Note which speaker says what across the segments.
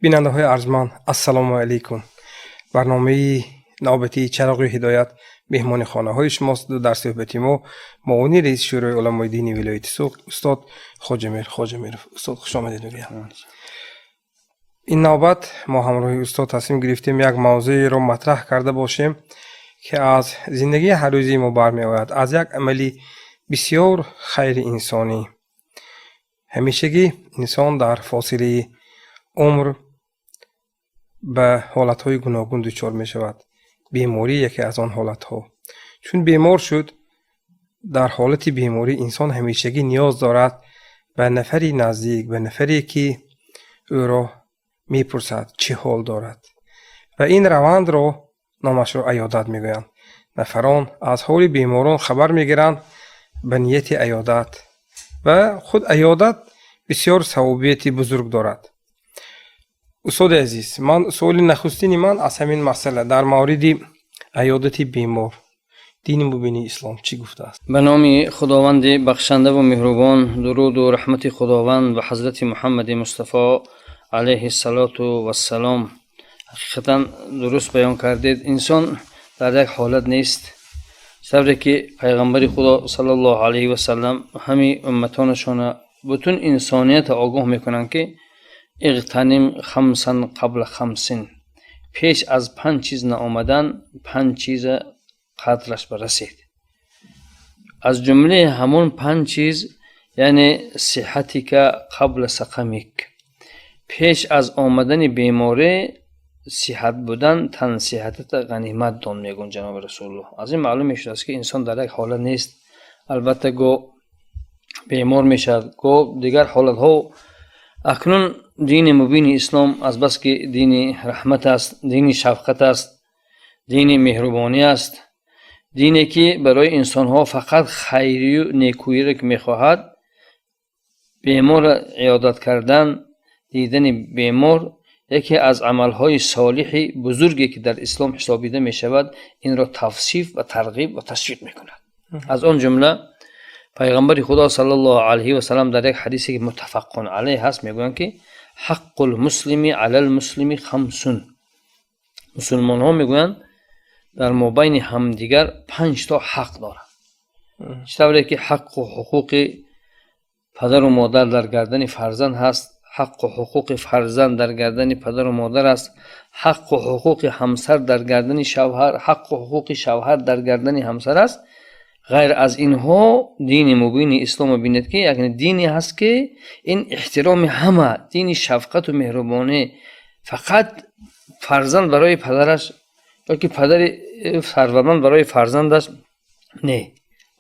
Speaker 1: Бинандаҳои арҷманд, ассалому алайкум. Барномаи навбатии «Чароғи ҳидоят» меҳмони хонаҳои шумост. Дар суҳбати мо муовини раиси Шӯрои уламои дини вилояти Суғд устод Хоҷамир Хоҷамиров. Устод, хушомадед мегӯям. Ин навбат мо ҳамроҳи устод тасмим гирифтем, як мавзӯеро матраҳ карда бошем, ки аз зиндагии ҳаррӯзии мо бармеояд, аз як амали бисёр хайри инсонӣ. Ҳамешагӣ инсон дар фосилаи умр ба ҳолатҳои гуногун дучор мешавад. Беморӣ яке аз он ҳолатҳо. Чун бемор шуд, дар ҳолати беморӣ инсон ҳамешагӣ ниёз дорад ба нафари наздик, ба нафаре, ки ӯро мепурсад, чӣ ҳол дорад. Ва ин равандро номашро аёдат мегӯянд. Нафарон аз ҳоли беморон хабар мегиранд ба нияти аёдат, ва худ аёдат бисёр савобияти бузург дорад. Устоди азиз, ман суоли нахустини ман аз ҳамин масъала: дар мавриди аёдати бемор дини мубини ислом чӣ гуфтааст?
Speaker 2: Ба номи Худованди бахшандаву меҳрубон, дуруду раҳмати Худованд ба ҳазрати Муҳаммади Мустафо алайҳи салоту вассалом. Ҳақиқатан, дуруст баён кардед, инсон дар як ҳолат нест. Тавре ки Пайғамбари Худо саллаллоҳу алайҳи васалам ҳами умматонашона, бутун инсониятро огоҳ мекунанд, ки اغتنم خمسا قبل خمس, пеш аз панҷ чиз наомадан панҷ чиза қадраш барасед. Аз ҷумлаи ҳамон панҷ чиз, яъне صحتك قبل سقمك, пеш аз омадани беморӣ сиҳат будан, тансиҳатата ғанимат дон, мегӯянд ҷаноби Расулуллоҳ. Аз ин маълум мешудааст, ки инсон дар як ҳолат нест. Албатта, гоҳ бемор мешавад, гоҳ дигар ҳолатҳо. Акнун дини мубини ислом, азбаски дини раҳмат аст, дини шафқат аст, дини меҳрубонӣ аст, дине ки барои инсонҳо фақат хайрию некӯиро ки мехоҳад, беморро иёдат кардан, дидани бемор яке аз амалҳои солиҳи бузурге, ки дар ислом ҳисобида мешавад, инро тавсиф ва тарғиб ва ташвиқ мекунад. Аз он ҷумла Пайғамбари Худо саллаллоҳу алайҳи васалам дар як ҳадисе, ки متفق عليه ҳаст, мегӯянд, ки حق المسلم على المسلم خمس. Мусулмонҳо, мегӯянд, дар мобайни ҳамдигар панҷто ҳақ доранд. Чӣ тавре ки ҳаққу ҳуқуқи падару модар дар гардани фарзанд ҳаст, ҳаққу ҳуқуқи фарзанд дар гардани падару модар аст, ҳаққу ҳуқуқи ҳамсар дар гардани шавҳар, ҳаққу ҳуқуқи шавҳар дар гардани ҳамсар аст. Ғайр аз инҳо, дини мубини исломро бинед, ки як дине ҳаст, ки ин эҳтироми ҳама, дини шафқату меҳрубонӣ. Фақат фарзанд барои падараш ёки падари сарватманд барои фарзандаш не,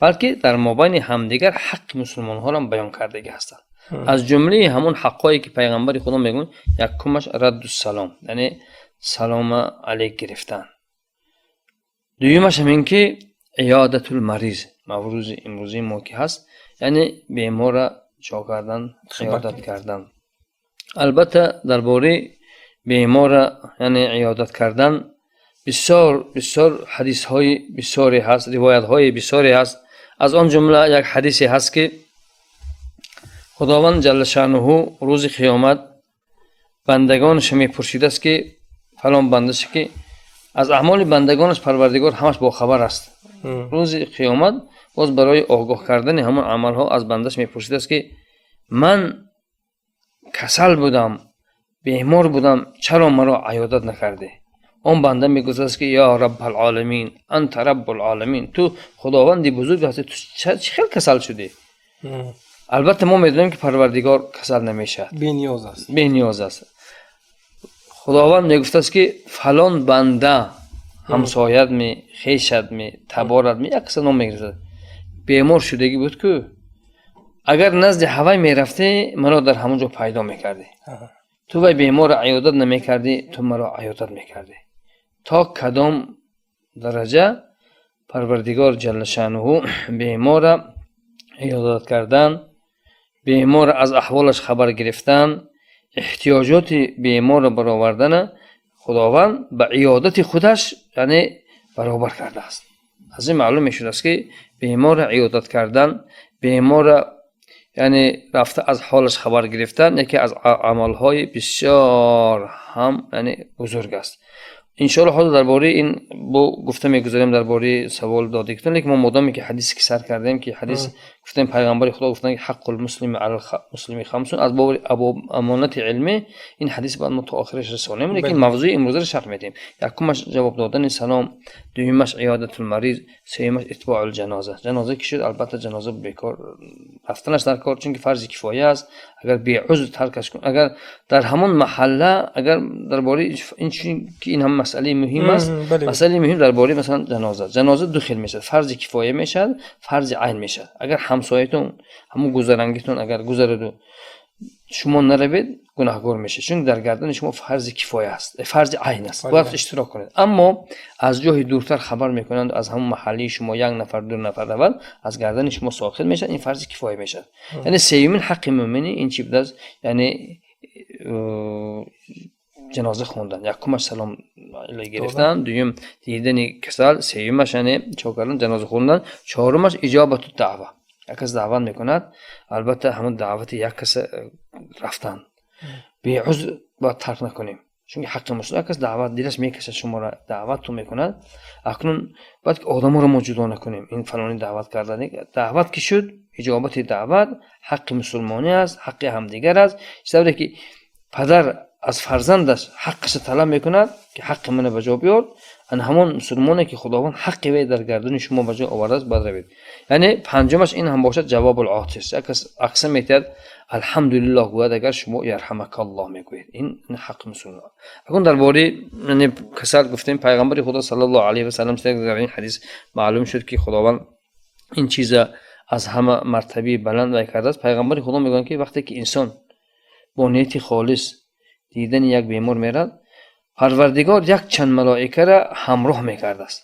Speaker 2: балки дар мобайни ҳамдигар ҳаққи мусулмонҳоро баён кардагӣ ҳастанд. Аз ҷумлаи ҳамон ҳаққҳое, ки Пайғамбари Худо мегӯянд, якумаш رد السلام, яъне салома алейк гирифтан. Дуюмаш ҳамин ки عيادة المريض, маврӯзи имрӯзии мо ки ҳаст, яъне беморра чо кардан, иёдат кардан. Албатта, дар бораи беморра, яъне иёдат кардан, бисёр бисёр ҳадисҳои бисёре ҳаст, ривоятҳои бисёре ҳаст. Аз он ҷумла як ҳадисе ҳаст, ки Худованд جل شأنه рӯзи қиёмат бандагонашо мепурсидааст, ки фалон бандаше, ки аз аъмоли бандагонаш Парвардигор ҳамаш бохабар аст, рӯзи қиёмат боз барои огоҳ кардани ҳамон амалҳо аз бандаш мепурсидааст, ки ман касал будам, бемор будам, чаро маро аёдат накардӣ? Он банда мегӯфтааст, ки يا رب العالمين، أنت رب العالمين, ту Худованди бузург ҳастӣ, ту чӣ хел касал шудӣ? Албатта, мо медонем, ки Парвардигор касал намешавад.
Speaker 1: Бениёз аст.
Speaker 2: Бениёз аст. Худованд мегуфтааст, ки фалон банда, ҳамсоятми, хешатми, таборатми, як каса ном мегирифтад, бемор шудагӣ буд ку, агар назди ҳавай мерафтӣ, маро дар ҳамон ҷо пайдо мекардӣ. Ту вай беморро аёдат намекардӣ, ту маро аёдат мекардӣ. То кадом дараҷа Парвардигор جل شأنه беморра иёдат кардан, беморра аз аҳволаш хабар гирифтан, эҳтиёҷоти беморро баровардана Худованд ба иёдати худаш, яъне, баробар кардааст. Аз ин маълум мешудааст, ки беморра иёдат кардан, беморра Яъне рафта аз ҳолаш хабар гирифтан яке аз амалҳои бисёр ҳам, яъне, бузург аст. Иншоалло, ҳозир дар бораи ин бо гуфта мегузарем, дар бораи савол додагитон. Лекин мо модоме ки ҳадисе ки сар кардем, ки ҳадис гуфтем, пайғамбари Худо гуфтанд, ки ҳаққул муслими алал муслими хамсун, аз боби амонати илмӣ ин ҳадис бояд мо то охираш расонем. Лекин мавзӯи имрӯзаро шарҳ медиҳем. Якумаш ҷавоб додани салом, дуюмаш иёдатул мариз, сеюмаш итбоул ҷаноза. Ҷаноза ки шуд, албатта, ҷаноза бекор рафтанаш дар кор, чунки фарзи кифоя аст. Агар беузр таркаш кун, агар дар ҳамон маҳалла, агар дар бораи ин, чунки ин ҳам масъалаи муҳим аст. Масъалаи муҳим дар бораи, масалан, ҷаноза. Ҷаноза ду хел мешавад: фарзи кифоя мешавад, фарзи айн мешавад. Агар ҳамсоятон, ҳамун гузарангитон агар гузараду шумо наравед, гунаҳгор мешавед, чунки дар гардани шумо фарзи кифоя аст, фарзи айн аст, бояд иштирок кунед. Аммо аз ҷоҳи дуртар хабар мекунанд, аз ҳамун маҳаллии шумо як нафар, ду нафар равад, аз гардани шумо соқит мешавад, ин фарзи кифоя мешавад. Яъне сеюмин ҳаққи мӯъминӣ ин чӣ будааст? Яъне ҷаноза хондан. Якумаш салом гирифтан, дуюм дидани касал, сеюмаш, яъне, чо кардан? Ҷаноза хондан. Чорумаш иҷобату даъва. Як кас даъват мекунад, албатта, ҳамон даъвати як каса рафтан беузр бояд тарк накунем, чунки ҳаққи муслим. Як кас даъват, дилаш мекашад, шуморо даъваттон мекунад. Акнун бояд ки одаморо мо ҷудо накунем, ин фалони даъват карда. Даъват ки шуд, иҷобати даъват ҳаққи мусулмонӣ аст, ҳаққи ҳамдигар аст. Чӣ тавре ки падар аз фарзандаш ҳаққаша талаб мекунад, ки ҳаққи мана ба ҷо биёр, ана ҳамон мусулмоне ки Худованд ҳаққи вай дар гардани шумо ба ҷо овардааст, бояд равед. Яъне панҷумаш ин ҳам бошад ҷавобул отис. Як кас акса метиҳад, алҳамдулиллоҳ гӯяд, агар шумо ярҳамакаллоҳ мегӯед, ин ҳаққи мусулмон. Акун дар бораи, яъне, касал гуфтем. Пайғамбари Худо саллаллоҳу алайҳи васаллам, дар ин ҳадис маълум шуд, ки Худованд ин чиза аз ҳама мартабаи баланд вай кардааст. Пайғамбари Худо мегӯянд, ки вақте ки инсон бо нияти холис дидани як бемор мерад, Парвардигор як чанд малоикаро ҳамроҳ мекардааст,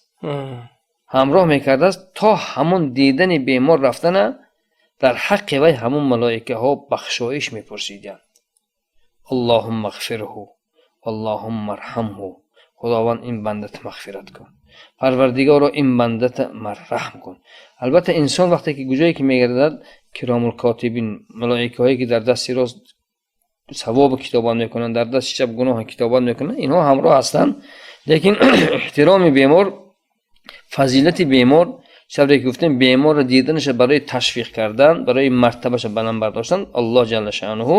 Speaker 2: ҳамроҳ мекардааст, то ҳамон дидани бемор рафтана дар ҳаққи вай ҳамон малоикаҳо бахшоиш мепурсиданд: аллоҳумма ғфирҳу, аллоҳумма арҳамҳу. Худованд, ин бандата мағфират кун, Парвардигоро, ин бандата раҳм кун. Албатта, инсон вақте ки куҷое ки мегардад, киромул котибин, малоикаҳое ки дар дасти рост савобу китобат мекунанд, дар дасти чап гуноҳи китобат мекунанд, инҳо ҳамроҳ ҳастанд. Лекин эҳтироми бемор, фазилати бемор, тавре ки гуфтем, беморро диданаша барои ташвиқ кардан, барои мартабаша баланд бардоштан, Аллоҳ ҷалла шаънуҳу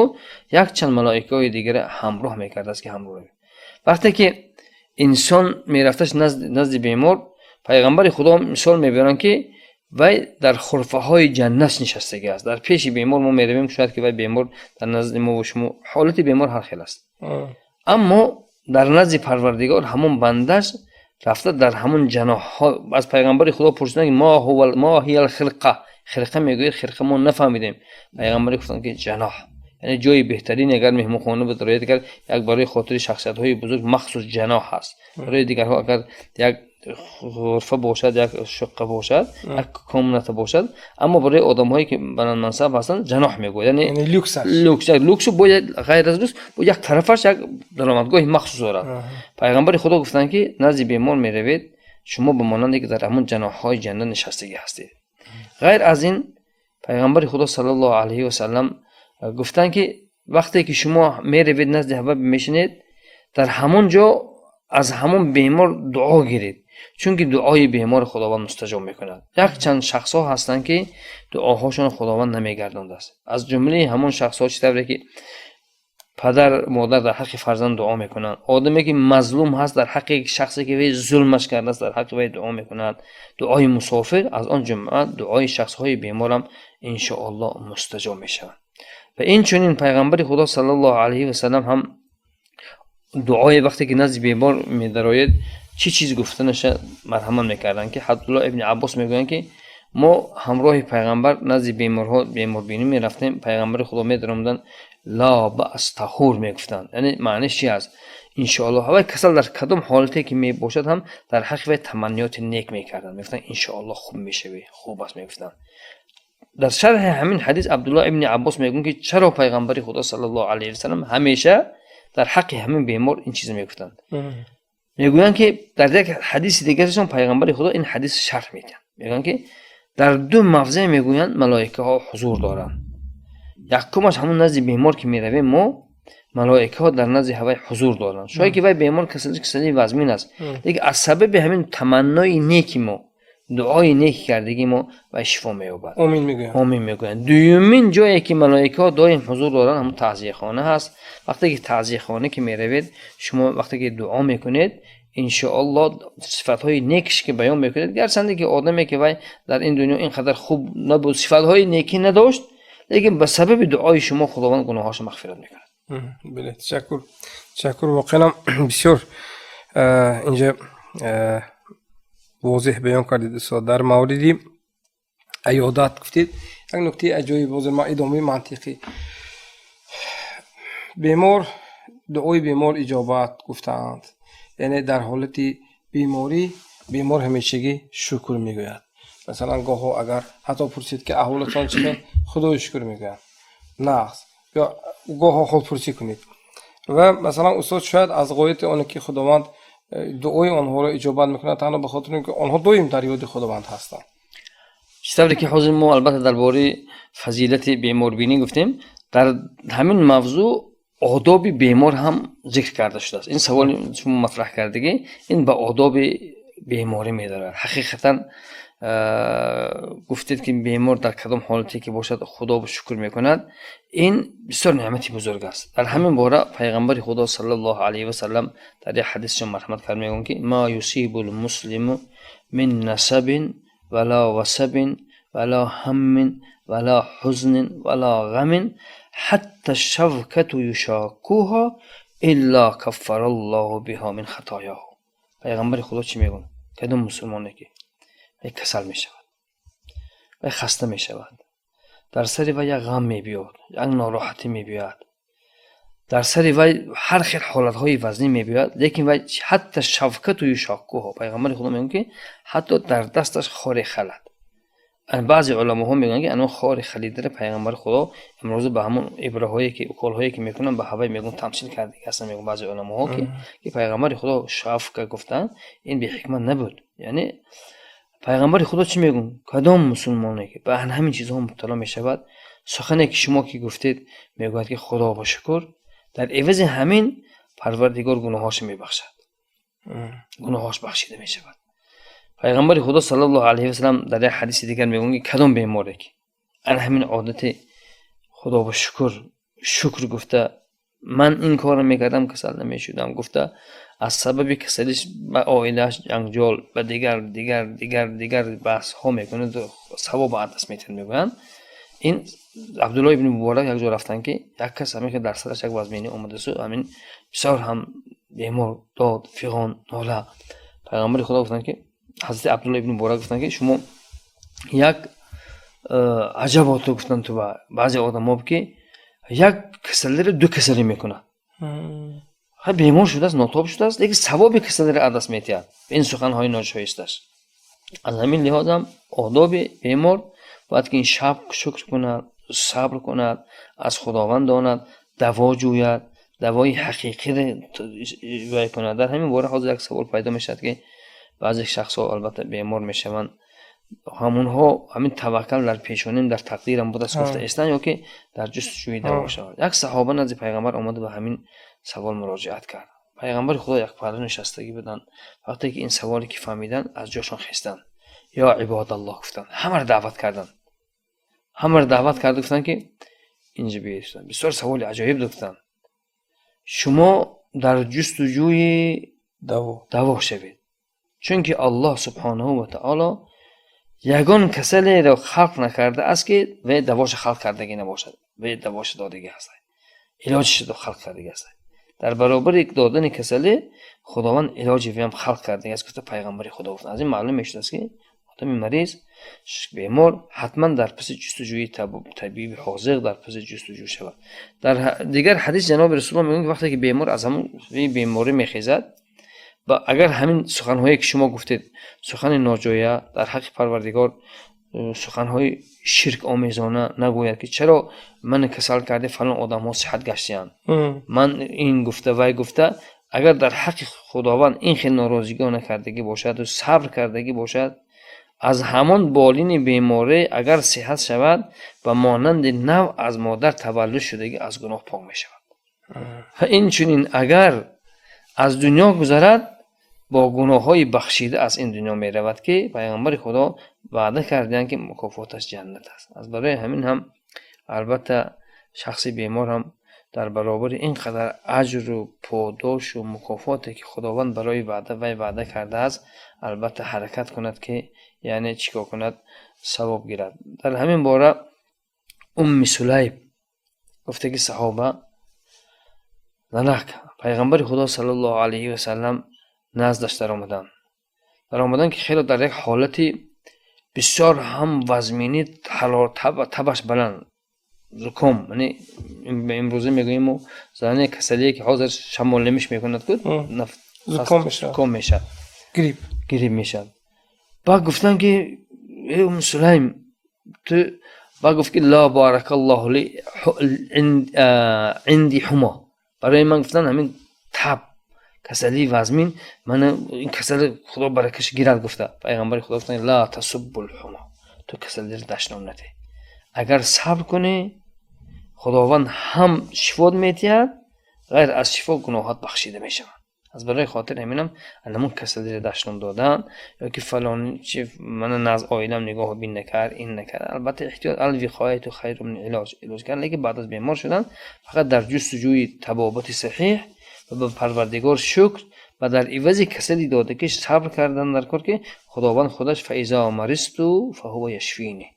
Speaker 2: якчанд малоикаҳои дигара ҳамроҳ мекардааст, ки ҳамроҳ. Вақте ки инсон мерафташ назди бемор, пайғамбари Худо мисол мебиёранд, ки вай дар хурфаҳои ҷаннат нишастагӣ аст. Дар пеши бемор мо меравем, шояд ки вай бемор дар назди мо ва шумо ҳолати бемор ҳар хел аст, аммо дар назди Парвардигор ҳамон бандаш рафта дар ҳамон ҷаноҳҳо. Аз пайғамбари Худо пурсиданд, ки ма ҳиял хирқа? Хирқа мегӯяд, хирқа мо нафаҳмидем. Пайғамбаре гуфтанд, ки ҷаноҳ, яъне ҷои беҳтарин. Агар меҳмонхона бидароед, агар як барои хотири шахсиятҳои бузург махсус ҷаноҳ ҳаст, барои дигарҳо агар як ғурфа бошад, як шуққа бошад, як комната бошад, аммо барои одамҳое ки баландмансаб ҳастанд, ҷаноҳ мегӯяд, яъне люкс, люксу бо ғайр аз люкс бо як тарафаш як даромадгоҳи махсус дорад. Пайғамбари Худо гуфтанд, ки назди бемор меравед, шумо ба монанде ки дар ҳамон ҷаноҳҳои ҷаннат нишастагӣ ҳастед. Ғайр аз ин, пайғамбари Худо саллаллоҳу алайҳи васаллам гуфтанд, ки вақте ки шумо меравед, назди ҳава мешинед, дар ҳамон ҷо аз ҳамон бемор дуо гиред, чунки дуои бемори Худованд мустаҷоб мекунад. Якчанд шахсҳо ҳастанд, ки дуоҳошон Худованд намегардондааст. Аз ҷумлаи ҳамон шахсҳо, чӣ тавре ки падар модар дар ҳаққи фарзанд дуо мекунанд, одаме ки мазлум ҳаст, дар ҳаққи шахсе ки вай зулмаш кардааст, дар ҳаққи вай дуо мекунад, дуои мусофир, аз он ҷумла дуои шахсҳои беморам иншоаллоҳ мустаҷоб мешавад. Ва инчунин пайғамбари Худо саллаллоҳу алайҳи васаллам ҳам дуои вақте ки назди бемор медароед, чӣ чиз гуфтанаша марҳамат мекарданд, ки Абдуллоҳ ибни Аббос мегӯянд, ки мо ҳамроҳи пайғамбар назди беморҳо беморбинӣ мерафтем. Пайғамбари Худо медаромаданд, ла баъс таҳур мегуфтанд. Яъне маъниш чи аст? Иншоаллоҳ вай касал дар кадом ҳолате ки мебошад ҳам, дар ҳаққи вай таманниёти нек мекарданд, мегуфтанд: иншоаллоҳ хуб мешавӣ, хуб аст, мегуфтанд. Дар шарҳи ҳамин ҳадис Абдуллоҳ ибни Аббос мегӯянд, ки чаро пайғамбари Худо саллаллоҳу алайҳи васаллам ҳамеша дар ҳаққи ҳамин бемор ин чизо мегуфтанд? Мегӯянд, ки дар як ҳадиси дигарашон пайғамбари Худо ин ҳадис шарҳ медиҳанд, мегӯянд, ки дар ду мавзеъ, мегӯянд, малоикаҳо ҳузур доранд. Якумаш, ҳамун назди бемор ки меравем мо, малоикаҳо дар назди ҳавай ҳузур доранд. Шояд ки вай бемор касалии вазмин аст, лекин аз сабаби ҳамин таманнои неки мо, дуои неки кардагии мо, вай шифо меёбад.
Speaker 1: Омин мегӯянд.
Speaker 2: Омин мегӯянд. Дуюмин ҷое ки малоикаҳо доим ҳузур доранд, ҳамун таъзияхона ҳаст. Вақте ки таъзияхона ки меравед шумо, вақте ки дуо мекунед, иншоалло сифатҳои некиш ки баён мекунед, гарчанде ки одаме ки вай дар ин дунё ин қадар хуб набуд, сифатҳои некӣ надошт, лекин ба сабаби дуои шумо Худованд гуноҳҳошо мағфират мекунад.
Speaker 1: Бале, ташаккур, ташаккур. Воқеан бисёр инҷа возеҳ баён кардед, устод. Дар мавриди аёдат гуфтед, як нуктаи аҷоиб. Ҳозир ман идомаи мантиқӣ: бемор, дуои бемор иҷобат гуфтаанд, яъне дар ҳолати беморӣ бемор ҳамешагӣ шукр мегӯяд. Масалан, гоҳо агар ҳатто пурсид, ки аҳволатон чӣ хел, худои шукр мегӯяд, нағз, ё гоҳо ҳолпурсӣ кунед. Ва масалан, устод, шояд аз ғояти оне ки Худованд дуои онҳоро иҷобат мекунад, танҳо ба хотири он ки онҳо доим дар ёди Худованд ҳастанд.
Speaker 2: Чӣ тавре ки ҳозир мо албатта дар бораи фазилати беморбинӣ гуфтем, дар ҳамин мавзӯъ одоби бемор ҳам зикр карда шудааст. Ин саволи шумо матраҳ кардагӣ, ин ба одоби беморӣ медорад. Ҳақиқатан, гуфтед ки бемор дар кадом ҳолате ки бошад, Худо шукр мекунад, ин бисёр неъмати бузург аст. Дар ҳамин бора пайғамбари Худо саллаллоҳу алайҳи васаллам дар як ҳадисшон марҳамат кард, мегӯянд ки: ма юсибу лмуслиму мин насабин вала васабин вала ҳаммин вала ҳузнин вала ғамин ҳатта шавкату юшокуҳа илла каффараллоҳу биҳо мин хатояҳу. Пайғамбари Худо чӣ мегӯяд? Кадом мусулмоне ки вай касал мешавад, вай хаста мешавад, дар сари вай як ғам мебиёд, як нороҳатӣ мебиёяд, дар сари вай ҳар хел ҳолатҳои вазнин мебиёяд, лекин вай ҳатта шавкату юшоккуҳо, пайғамбари Худо мегӯяд ки ҳатто дар дасташ хоре халад. Баъзе уламоҳо мегӯянд, ки ано хори халидара пайғамбари Худо имрӯза ба ҳамон ибраҳое ки уколҳое ки мекунанд, ба ҳавай мегӯянд, тамсил кардаги ҳастанд. Мегӯянд баъзе уламоҳо, ки пайғамбари Худо шавка гуфтанд, ин беҳикмат набуд. Яъне пайғамбари Худо чӣ мегӯянд? Кадом мусулмоне ки ба ҳамин чизҳо мубтало мешавад, сухане ки шумо ки гуфтед, мегӯяд ки Худо ба шукр, дар эвази ҳамин Парвардигор гуноҳҳошо мебахшад, гуноҳҳош бахшида мешавад. Пайғамбари Худо саллаллоҳу алайҳи васалам дар як ҳадиси дигар мегӯянд, ки кадом беморе ки ана ҳамин одати Худо ба шукр, шукр гуфта, ман ин корро мекардам, касал намешудам гуфта, аз сабаби касалиш ба оилааш ҷанҷол, ба дигар дигар дигар дигар баҳсҳо мекунад, савоб аз даст метиҳад, мегӯянд. Ин Абдулло ибни Муборак як ҷо рафтанд, ки як кас ҳамин дар сараш як вазминӣ омадасу ҳамин бисёр ҳам бемор, дод, фиғон, нола. Пайғамбари Худо гуфтанд ки, ҳазрати Абдулло ибни Муборак гуфтанд, ки шумо як аҷабото гуфтанд, ту ба баъзе одамо ки як касалиро ду касалӣ мекунад. Бемор шудааст, нотоб шудааст, лекин савоби касалиро аз даст метиҳад ин суханҳои ношоисташ. Аз ҳамин лиҳозам одоби бемор бояд ки ин шаб шукр кунад, сабр кунад, аз Худованд донад, даво ҷӯяд, давои ҳақиқиро вай кунад. Дар ҳамин бора ҳозир як савол пайдо мешавад, ки баъзе шахсҳо албатта бемор мешаванд, ҳамонҳо ҳамин таваккал дар пешоним, дар тақдирам будааст гуфта истанд ё ки дар ҷустуҷӯи даво шаванд. Як саҳоба назди пайғамбар омада, ба ҳамин савол муроҷиат кард. Пайғамбари Худо як паҳлӯ нишастагӣ буданд. Вақте ки ин саволе ки фаҳмиданд, аз ҷошон хестанд. Ё ибодаллоҳ гуфтанд, ҳамаро даъват карданд, ҳамаро даъват карда гуфтанд, ки инҷа биёед. Бисёр саволи аҷоиб гуфтанд: шумо дар ҷустуҷӯи даво шавед, чунки Аллоҳ субҳонаҳу ва таоло ягон касалеро халқ накардааст, ки вай давоша халқ кардагӣ набошад, вай давоша додагӣ ҳаст, илоҷиша халқ кардагӣ ҳаст. Дар баробари додани касалӣ Худованд илоҷи виам халқ кардагӣ аст, гуфта пайғамбари Худо гуфтанд. Аз ин маълум мешудааст, ки одами мариз, бемор ҳатман дар паси ҷустуҷӯи табиби ҳозиқ, дар паси ҷустуҷӯ шавад. Дар дигар ҳадис ҷаноби Расулулло мегӯянд, ки вақте ки бемор аз ҳамон беморӣ мехезад ва агар ҳамин суханҳое ки шумо гуфтед, сухани ноҷоя дар ҳаққи Парвардигор, суханҳои ширкомезона нагӯяд, ки чаро ман касал карде, фалон одамҳо сиҳат гаштиянд, ман ин гуфта, вай гуфта, агар дар ҳаққи Худованд ин хел норозигиҳо накардагӣ бошаду сабр кардагӣ бошад. Аз ҳамон болини беморӣ агар сиҳат шавад, ба монанди нав аз модар таваллуд шудагӣ аз гуноҳ пок мешавад. Ва инчунин агар аз дунё гузарад, бо гуноҳҳои бахшида аз ин дунё меравад, ки Пайғамбари Худо ваъда кардаанд, ки мукофоташ ҷаннат аст. Аз барои ҳамин ҳам албатта шахси бемор ҳам дар баробари ин қадар аҷру подошу мукофоте, ки Худованд барои вай ваъда кардааст, албатта ҳаракат кунад, ки яъне чӣ кор кунад, савоб гирад. Дар ҳамин бора Умми Сулайб гуфтаги саҳоба занак Пайғамбари Худо саллаллоҳу алайҳи васаллам наздаш даромаданд. Даромаданд, ки хеле дар як ҳолати бисёр ҳам вазминӣ, табаш баланд, зуком, яъне имрӯза мегӯем мо зане касалие, ки ҳозир шамолнамиш мекунад, ку
Speaker 1: зуком мешавад,
Speaker 2: зуком мешавад,
Speaker 1: грипп,
Speaker 2: грипп мешавад. Баъд гуфтанд, ки э Умми Сулайм, ту баъд гуфт, ки ла баракаллоҳу ли инди ҳумо. Барои ман гуфтанд, ҳамин таб, касалии вазмин, мана ин касали Худо баракаш гирад гуфта. Пайғамбари Худо гуфтанд: ла тасуббул ҳумо, ту касалиро дашном надиҳ. Агар сабр кунӣ, Худованд ҳам шифот медиҳад, ғайр аз шифо гуноҳат бахшида мешавад. Аз барои хотири ҳаминам ҳамон касалиро дашном додан ё ки фалон чи мана наз оилам нигоҳу бин накард, ин накард, албатта эҳтиёт, ал виқояту хайру мин илоҷ, илоҷ кард, лекин баъд аз бемор шудан фақат дар ҷустуҷӯи табобати саҳиҳ ва ба Парвардигор шукр ва дар ивази касали додагиш сабр кардан дар кор, ки Худованд худаш фаизо маризту фаҳува яшфини.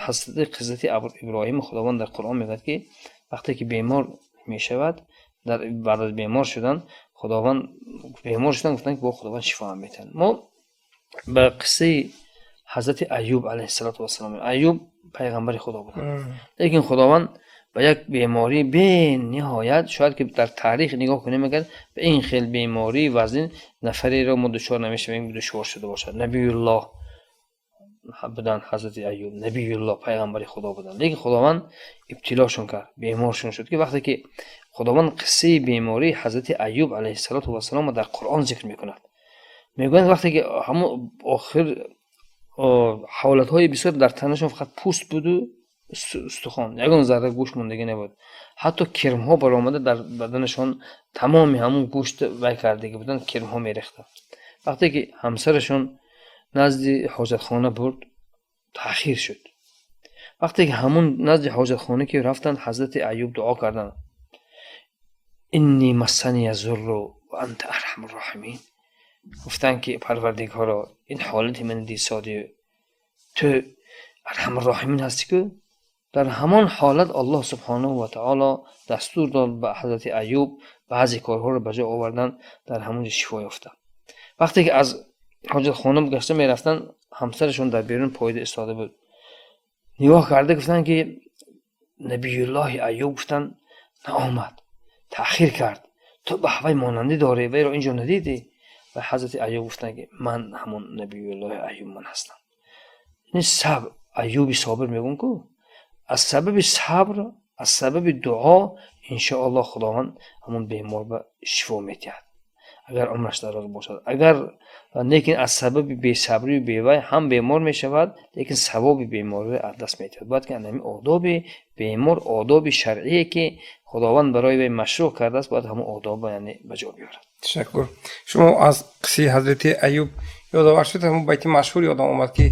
Speaker 2: Ҳазрати қиссати Иброҳим Худованд дар Қуръон мегӯяд, ки вақте ки бемор мешавад, дар баъд аз бемор шудан Худованд бемор шудан гуфтанд, ки бо Худованд шифо медиҳад. Мо ба қиссаи ҳазрати Аюб алайҳиссалоту вассалом. Аюб пайғамбари Худо буд, лекин Худованд ба як бемории бениҳоят, шояд ки дар таърих нигоҳ кунем, агар ба ин хел бемории вазнин нафареро мо дучор намешавем, душвор шуда бошад. Набиюллоҳ буданд ҳазрати Аюб, набиюллоҳ, пайғамбари Худо буданд, лекин Худованд ибтилошон кард, беморшон шуд, ки вақте ки Худованд қиссаи бемории ҳазрати Аюб алайҳиссалоту вассаломро дар Қуръон зикр мекунад, мегӯянд, вақте ки ҳамон охир ҳолатҳои бисёр дар танашон фақат пӯст буду устухон, ягон зарра гӯшт мондагӣ набуд, ҳатто кирмҳо баромада дар баданашон тамоми ҳамон гӯшт вай кардагӣ буданд, кирмҳо мерехтанд. Вақте ки ҳамсарашон назди ҳоҷатхона бурд, таъхир шуд. Вақте ки ҳамун назди ҳоҷатхона ки рафтанд, ҳазрати Аюб дуо карданд: инни массания зурру ва анта арҳамур роҳимин. Гуфтанд, ки Парвардигоро, ин ҳолати мани дидсодӣ, ту арҳамур роҳимин ҳастӣ ку. Дар ҳамон ҳолат Аллоҳ субҳонаҳу ва таоло дастур дод ба ҳазрати Аюб, баъзе корҳоро ба ҷо овардан, дар ҳамон ҷо шифо ёфтанд. Вақте ки аз ҳоҷатхона гашта мерафтанд, ҳамсарашон дар берун поида истода буд. Нигоҳ карда гуфтанд, ки набиюллоҳи Аюб, гуфтанд, наомад, таъхир кард, ту ба ҳавай монандӣ дорӣ, вайро инҷо надидӣ. Ва ҳазрати Аюб гуфтанд, ки ман ҳамон набиюллоҳи Аюб ман ҳастам. Ин сабр, Аюби собир мегӯм ку, аз сабаби сабр, аз сабаби дуо, иншоаллоҳ, Худованд ҳамон бемор ба шифо медиҳад, агар умраш дароз бошад. Агар лекин аз сабаби бесабрию бевай ҳам бемор мешавад, лекин савоби бемориро аз даст медиҳад. Бояд ки ҳамин одоби бемор, одоби шаръие, ки Худованд барои вай машрӯъ кардааст, бояд ҳамон одобро яъне ба ҷо биёрад.
Speaker 1: Ташаккур. Шумо аз қиссаи ҳазрати Аюб ёдовар шуд, ҳамон байти машҳур ёдам омад, ки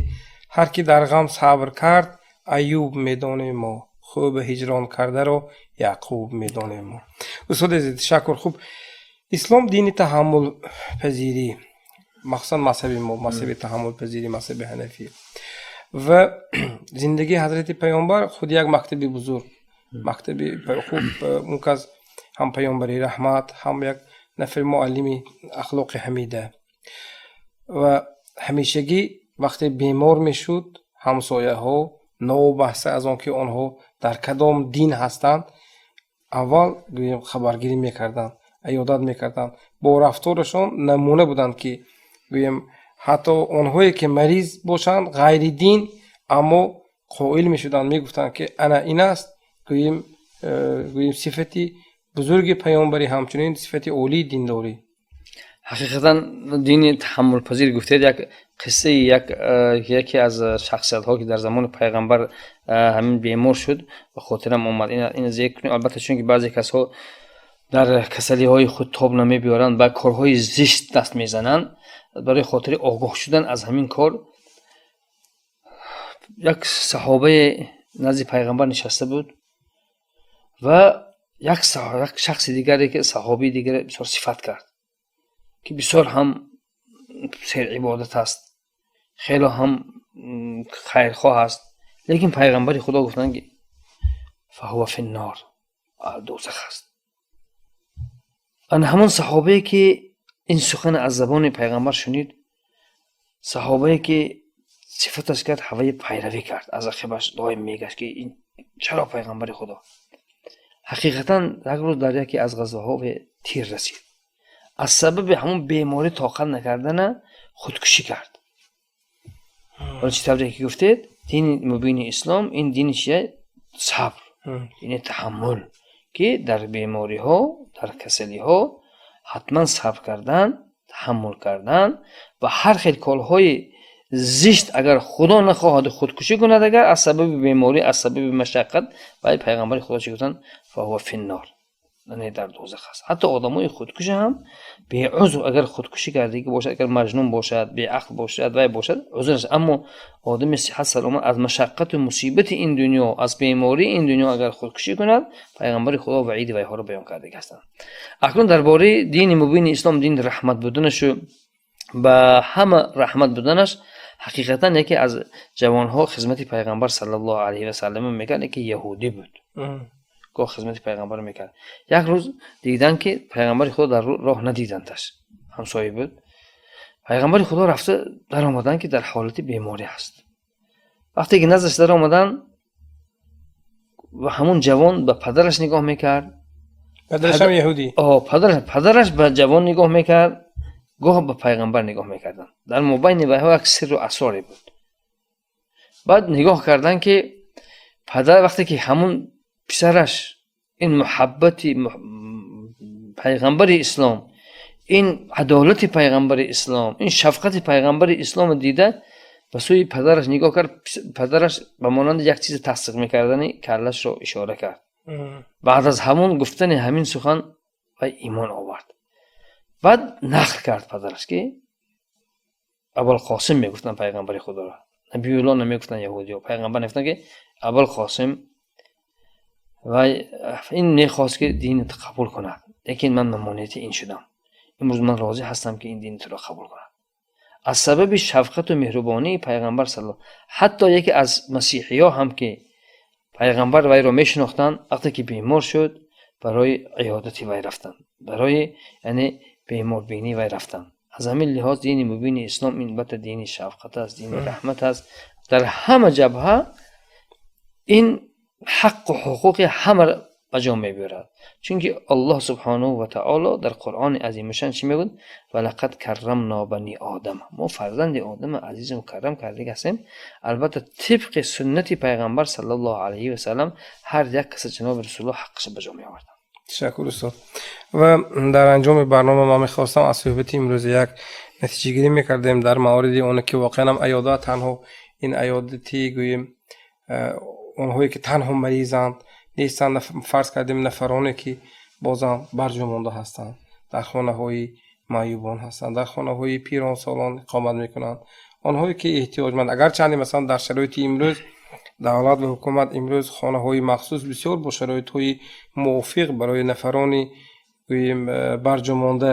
Speaker 1: ҳар ки дар ғам сабр кард, Аюб медонем мо, хуби ҳиҷрон кардаро Яъқуб медонем мо. Устоди азиз, ташаккур. Хуб, ислом дини таҳаммулпазирӣ, махсусан мазҳаби мо мазҳаби таҳаммулпазирӣ, мазҳаби ҳанафӣ, ва зиндагии ҳазрати Паёмбар худ як мактаби бузург, мактаби хуб. Он кас ҳам паёмбари раҳмат, ҳам як нафари муаллими ахлоқи ҳамида, ва ҳамешагӣ вақте бемор мешуд, ҳамсояҳо, новобаста аз он ки онҳо дар кадом дин ҳастанд, аввал гӯем хабаргирӣ мекарданд, аёдат мекарданд, бо рафторашон намуна буданд, ки гӯем ҳатто онҳое ки мариз бошанд, ғайри дин, аммо қоил мешуданд, мегуфтанд, ки ана ин аст, гӯем, сифати бузурги паёмбарӣ, ҳамчунин сифати олии диндорӣ.
Speaker 2: Ҳақиқатан, дини таҳаммулпазир гуфтед, як қиссаи яке аз шахсиятҳо, ки дар замони пайғамбар ҳамин бемор шуд, ба хотирам омад. Ина зикр кунем, албатта, чунки баъзе касҳо дар касалиҳои худ тоб намебиёранд, ба корҳои зишт даст мезананд. Барои хотири огоҳ шудан аз ҳамин кор, як саҳобае назди пайғамбар нишаста буд ва як шахси дигаре, ки саҳобии дигаре, бисёр сифат кард, ки бисёр ҳам серибодат аст, хело ҳам хайрхоҳ аст. Лекин пайғамбари Худо гуфтанд, ки فهو في النار, дӯзах аст. Ана ҳамон саҳобае, ки ин сухан аз забони пайғамбар шунид, саҳобае, ки сифаташ кард, ҳаваи пайравӣ кард, аз ақибаш доим мегашт, ки ин чаро пайғамбари Худо. Ҳақиқатан, як рӯз дар яке аз ғазваҳо тир расид. Аз сабаби ҳамон беморӣ тоқат накардана худкушӣ кард. Ҳоло чӣ тавре ки гуфтед, дини мубини ислом ин дини чия? Сабр, дини таҳаммул, ки дар бемориҳо, дар касалиҳо ҳатман сабр кардан, таҳаммул кардан ва ҳар хел корҳои зишт, агар Худо нахоҳаду худкушӣ кунад, агар аз сабаби беморӣ, аз сабаби машаққат, вай пайғамбари Худо чӣ гуфтанд? فهو في النار, яъне дар дӯзах аст. Ҳатто одамои худкуша ҳам беузр агар худкушӣ кардагӣ бошад, агар маҷнун бошад, беақл бошад, вай бошад, узр аст. Аммо одами сиҳат саломат аз машаққату мусибати ин дунё, аз бемории ин дунё агар худкушӣ кунад, пайғамбари Худо ваиди вайҳоро баён кардагӣ ҳастанд. Акнун дар бораи дини мубини ислом, дини раҳмат буданашу ба ҳама раҳмат буданаш, ҳақиқатан, яке аз ҷавонҳо хизмати пайғамбар саллаллоҳу алайҳи васаллам мекард, яке яҳудӣ буд, гоҳ хизмати пайғамбар мекард. Як рӯз дидан, ки пайғамбари Худо дар роҳ надиданташ, ҳамсоя буд. Пайғамбари Худо рафта даромаданд, ки дар ҳолати беморӣ ҳаст. Вақте ки наздаш даромаданд ва ҳамун ҷавон ба падараш нигоҳ мекард.
Speaker 1: Падарашам яҳудӣ.
Speaker 2: Падараш ба ҷавон нигоҳ мекард, гоҳ ба пайғамбар нигоҳ мекарданд. Дар мобайни вайҳо як сирру асроре буд. Баъд нигоҳ карданд, ки падар вақте ки ҳамун писараш ин муҳаббати пайғамбари ислом, ин адолати пайғамбари ислом, ин шафқати пайғамбари исломро дида, ба сӯи падараш нигоҳ кард. Падараш ба монанди як чизи тасдиқ мекардани каллашро ишора кард. Баъд аз ҳамон гуфтани ҳамин сухан вай имон овард. Баъд нақл кард падараш, ки Абулқосим мегуфтанд пайғамбари Худоро, Набиюлло намегуфтанд яҳудиё, пайғамбар мегуфтанд, ки Абулқосим вай ин мехост, ки динат қабул кунад, лекин ман мамониати ин шудам. Имрӯз ман розӣ ҳастам, ки ин дини туро қабул кунад, аз сабаби шафқату меҳрубонии пайғамбар сал. Ҳатто яке аз масеҳиё ҳам, ки пайғамбар вайро мешинохтанд, вақте ки бемор шуд, барои иёдати вай рафтанд, барои яъне беморбинии вай рафтанд. Аз ҳамин лиҳоз дини мубини ислом ин албатта дини шафқат аст, дини раҳмат аст. Дар ҳама ҷабҳа ин ҳаққу ҳуқуқи ҳама ба ҷо мебиёрад, чунки Аллоҳ субҳонаҳу ва таоло дар Қуръони азимушан чӣ мегӯяд? ولقد كرمنا بني آدم. Мо фарзанди Одами азизу мукаррам кардагӣ ҳастем. Албатта, тибқи суннати пайғамбар саллаллоҳу алайҳи васалам ҳар як каса ҷаноби Расулуллоҳ ҳаққаша ба ҷо меоварданд.
Speaker 1: Ташаккур, устод. Ва дар анҷоми барнома ман мехостам, аз суҳбати имрӯз як натиҷагирӣ мекардем дар мавриди оне, ки воқеан ҳам аёдат танҳо ин аёдати, гӯем, онҳое ки танҳо маризанд нестанд. Фарз кардем, нафароне ки бозам барҷо монда ҳастанд, дар хонаҳои маъюбон ҳастанд, дар хонаҳои пиронсолон иқомат мекунанд, онҳое ки эҳтиёҷманд. Агарчанде, масалан, дар шароити имрӯз давлат ва ҳукумат имрӯз хонаҳои махсус бисёр бо шароитҳои мувофиқ барои нафарони, гӯем, барҷомонда,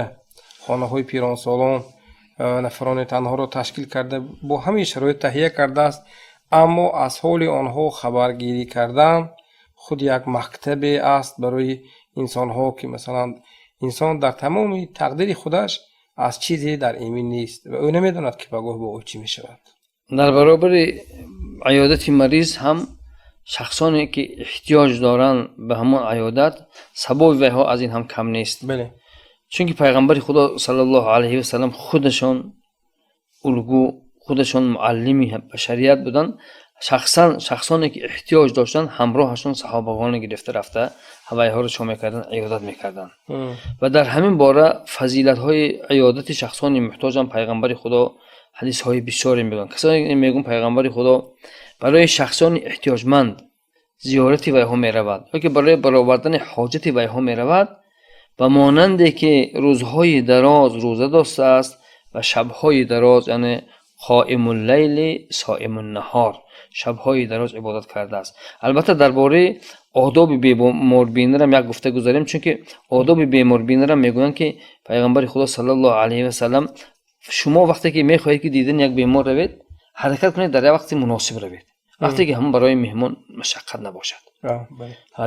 Speaker 1: хонаҳои пиронсолон, нафарони танҳоро ташкил карда, бо ҳамаи шароит таҳия кардааст, аммо аз ҳоли онҳо хабаргирӣ кардан худ як мактабе аст барои инсонҳо, ки масалан инсон дар тамоми тақдири худаш аз чизе дар эмин нест ва ӯ намедонад, ки пагоҳ бо ӯ чӣ мешавад.
Speaker 2: Дар баробари аёдати мариз ҳам шахсоне ки эҳтиёҷ доранд ба ҳамон аёдат, савоби вайҳо аз ин ҳам кам нест. Чунки пайғамбари Худо саллаллоҳу алайҳи васалам худашон улгӯ, худашон муаллими башарият буданд. Шахсан шахсоне ки эҳтиёҷ доштанд, ҳамроҳашон саҳобагоне гирифта рафта. Ҳавайҳоро чо мекарданд? Иёдат мекарданд. Ва дар ҳамин бора фазилатҳои иёдати шахсони муҳтоҷам Пайғамбари Худо ҳадисҳои бисёре мегӯянд. Касоне мегӯянд, Пайғамбари Худо барои шахсони эҳтиёҷманд зиёрати вайҳо меравад ё ки барои баровардани ҳоҷати вайҳо меравад, ба монанде ки рӯзҳои дароз рӯза доштааст ва шабҳои дароз, яъне қоимуллайли соимуннаҳор, шабҳои дароз ибодат кардааст. Албатта, дар бораи одоби беморбинирам як гуфта гузарем, чунки одоби беморбинирам мегӯянд, ки Пайғамбари Худо саллаллоҳу алайҳи васаллам: шумо вақте ки мехоҳед, ки дидани як бемор равед, ҳаракат кунед, дар як вақти муносиб равед, вақте ки ҳамон барои меҳмон машаққат набошад.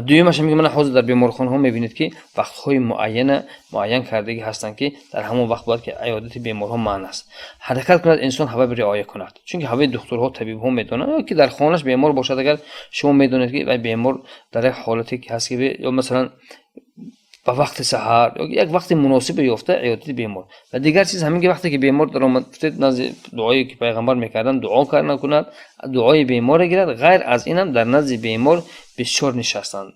Speaker 2: Дуюмаш ҳам, мана ҳозир дар беморхонаҳо мебинед, ки вақтҳои муайяна муайян кардагӣ ҳастанд, ки дар ҳамон вақт бояд ки аёдати беморҳо манъ аст. Ҳаракат кунад инсон, ҳавай риоя кунад, чунки ҳаваи духтурҳо, табибҳо медонанд. Ё ки дар хонааш бемор бошад, агар шумо медонед, ки вай бемор дар як ҳолате ки ҳаст, ки ё масалан ба вақти саҳар ё як вақти муносибе ёфта иёдати бемор. Ва дигар чиз ҳамин, ки вақте ки бемор даромад, назди дуое ки Пайғамбар мекарданд, дуо карда кунад, дуои беморро гирад. Ғайр аз инам дар назди бемор бисёр нишастанд,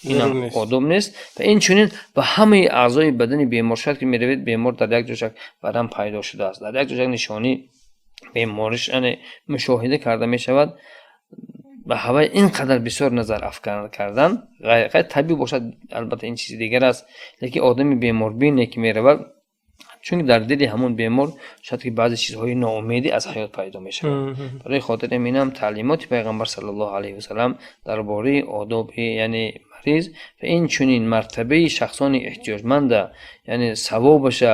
Speaker 2: инам одоб нест. Ва инчунин ба ҳамаи аъзои бадани бемор, шояд ки меравед, бемор дар як ҷояш варам пайдо шудааст, дар як ҷояш нишонии бемориш, яъне мушоҳида карда мешавад, ба ҳавай ин қадар бисёр назар афкардан ғайр табиб бошад, албатта, ин чизи дигар аст. Лекин одами беморбине ки меравад, чунки дар дили ҳамон бемор шояд ки баъзе чизҳои ноумедӣ аз ҳаёт пайдо мешавад. Барои хотири инам таълимоти Пайғамбар саллаллоҳу алайҳи васалам дар бораи одоби, яъне мариз ва инчунин мартабаи шахсони эҳтиёҷманда, яъне савобаша,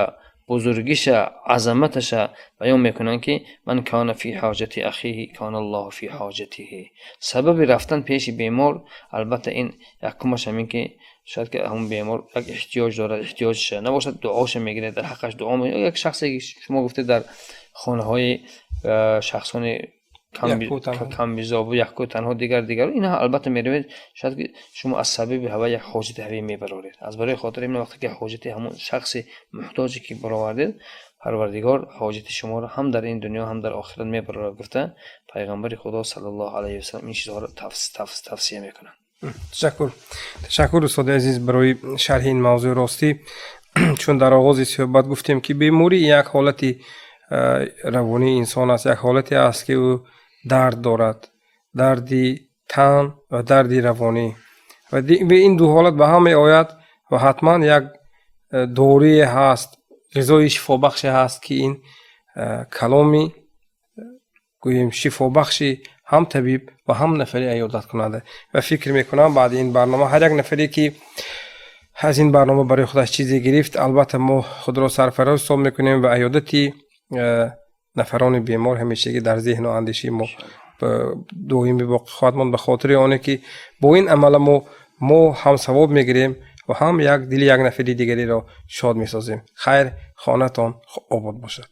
Speaker 2: бузургиша, азаматаша баён мекунанд, ки ман кана фи ҳоҷати ахиҳи кана Аллоҳу фи ҳоҷатиҳи. Сабаби рафтан пеши бемор, албатта, ин якумаш ҳамин, ки шояд ки ҳамон бемор як эҳтиёҷ дорад, эҳтиёҷша набошад, дуоша мегирад, дар ҳаққаш дуо. Як шахсе ки шумо гуфтед, дар хонаҳои шахсони камбизобу яку танҳо, дигар дигар инҳо, албатта, меравед, шояд ки шумо аз сабаби ҳава як ҳоҷати ҳаве мебароред. Аз барои хотири ин, вақте ки ҳоҷати ҳамон шахси муҳтоҷе ки баровардед, Парвардигор ҳоҷати шуморо ҳам дар ин дунё, ҳам дар охират мебарорад, гуфта Пайғамбари Худо саллаллоҳу алайҳи васаллам ин чизҳоро тавсия мекунанд.
Speaker 1: Ташаккур, ташаккур, устоди азиз, барои шарҳи ин мавзӯи. Ростӣ, чун дар оғози суҳбат гуфтем, ки беморӣ як ҳолати равонии инсон аст, як ҳолате аст, ки ӯ дард дорад, дарди тан ва дарди равонӣ, ва ин ду ҳолат ба ҳам меояд ва ҳатман як дорие ҳаст, ғизои шифобахше ҳаст, ки ин каломи, гӯем, шифобахши ҳам табиб ва ҳам нафари аёдаткунанда. Ва фикр мекунам, баъди ин барнома ҳар як нафаре ки аз ин барнома барои худаш чизе гирифт, албатта, мо худро сарфароз ҳисоб мекунем ва аёдати нафарони бемор ҳамешагӣ дар зеҳну андешаи мо доимӣ боқӣ хоҳад монд, ба хотири оне ки бо ин амала мо ҳам савоб мегирем ва ҳам як дили як нафари дигареро шод месозем. Хайр, хонатон обод бошад.